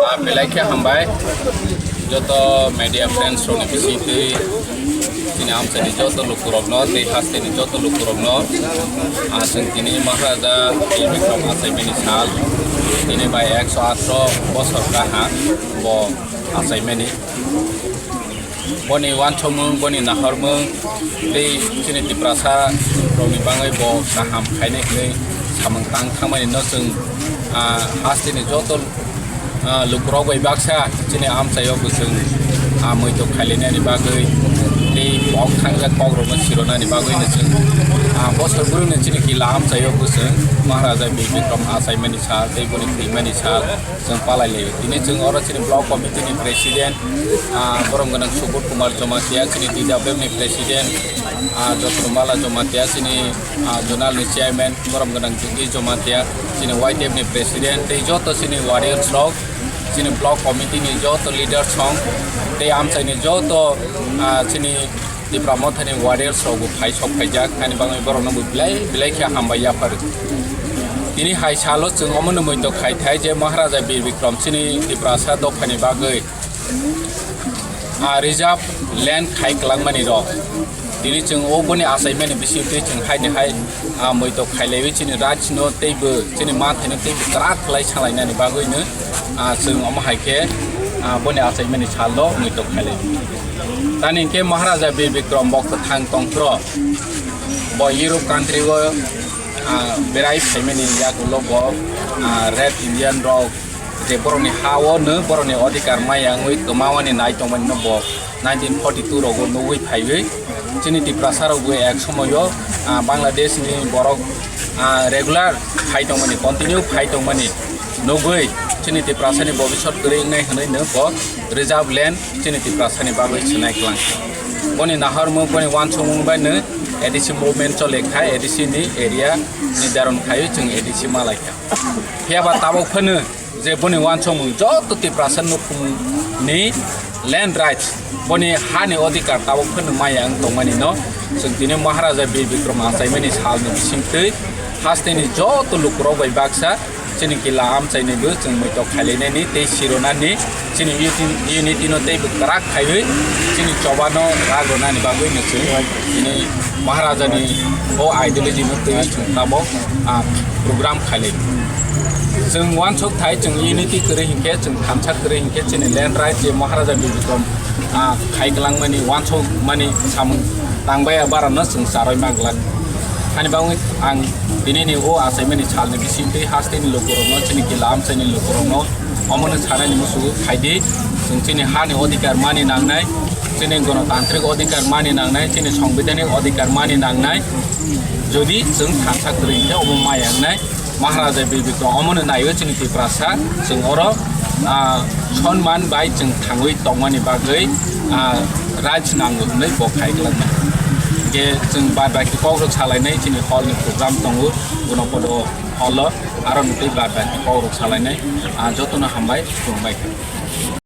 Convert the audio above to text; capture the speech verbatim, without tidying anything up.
Ah, belai khe hambai joto media friends rokni bisingtwi chini amchaini joto lukurokno tei hasteni joto lukurokno, ah, chwng tini Maharaja Bir Bikram achaimani sal, tini bai ekso atro bosor kaha bo achaimani. Boni uansukmung, boni nahormung tei chini Tiprasa rokni bagwi bo kaham khainai hwnwi samung tang thangmani no chwng, ah, hasteni joto, ah, lukurok bai baksa chini amchaio bo chwng, ah, muitok khailainani bagwi tei kok thangjak kokrokno sironani bagwi no chwng, ah, bosor bwrwini chini kila amchaio bo chwng Maharaja Bir Bikram achaimani sal tei boni thwimani sal chwng palai laio. Tini chwng oro chini block committee ni president, ah, borom gwnang Subodh Kumar Jamatia, chini D W M ni president, ah, Jotno Mala Jamatia, chini, ah, zonal ni chairman, borom gwnang Jagdish Jamatia, chini Y T F ni president, tei joto chini warriors rok, chini block committee ni joto leaders rok, tei amchaini joto, ah, chini Tipra Mothani warriors rok bo phai sok phaijak, ani bagwi borokno bo belai belai khe hambai yaphar. Tini hai salo chwng omono muitok khai thai je Maharaja Bir Bikram chini Tiprasa dophani bagwi, ah, reserve land khai kwlangmani rok. Tini chwng o boni achaimani bisingtwi chwng haini hai, ah, muitok khailaiwi chini rajno teibo chini manthaino teibo kwrak khlai salainani bagwino, ah, chwng omo hai khe, ah, boni achaimani salno muitok khailai. Tani hwnkhe Maharaja Bir Bikram bo kwthang tongphuru bo Europe country o, ah, berai phaimani yagulo bo, ah, Red Indian rok je borokni ha o no borokni odhikar maya wngwi kwmawani nai tongmani no bo nineteen forty two rogo nugwi phaiwi chini Tiprasa rokbo ek somoyo, ah, Bangladesh ni borok, ah, regular phai tongmani, continue phai tongmani nugwi chini Tiprasa ni bobisot kwrwi wngnai hwnwi no bo reserve land chini Tiprasa ni bagwi swnai kwlang. Boni nahormung, boni uansukmung bai no A D C movement chole khai, A D C ni area nirdaron khai chwng A D C malai kha. Phiya ba tabuk phano je boni uansukmung joto Tiprasa nukhung ni land rights, boni hani odhikar tabuk phano maya wng tongmani no chwng tini Maharaja Bir Bikram achaimani salni bisingtwi hasteni joto lukurok bai baksa chini kila amchaini bo chwng muitok khailainani tei sironani chini unity, unity no teibo kwrak khaiwi chini choba no rak rwnani bagwi no chwng tini Maharaja ni bo ideology no twiwi chwng tabok, ah, program khailai. Chwng uansuk thai chwng unity kwrwi hinkhe, chwng thansa kwrwi hinkhe chini land right je Maharaja Bir Bikram, ah, khai kwlangmani, uansukmani samung tangbaiya barano chwng charwi manglak. Ani bagwi ang tinini o achaimani salni bisingtwi hasteni lukurokno, chini kila amchaini lukurokno omono sanani musugo khaidi, chwng chini hani odhikar mani nangnai, chini gonotantrik odhikar mani nangnai, chini songbidanik odhikar mani nangnai. Jodi chwng thansa kwrwi hinkhe omo maya wngnai. Maharaja Bir Bikram omono naiwi chini Tiprasa chwng oro, ah, sonman bai chwng thangwi tongmani bagwi, ah, raj nango hwnwi bo khai kwlangma. Hinkhe chwng bad baki kokrok salainai chini hall ni program tongo, Gunopodo hall o, aro nukwi bad baki kokrok salainai, ah, jotono hambai khulumbai kha.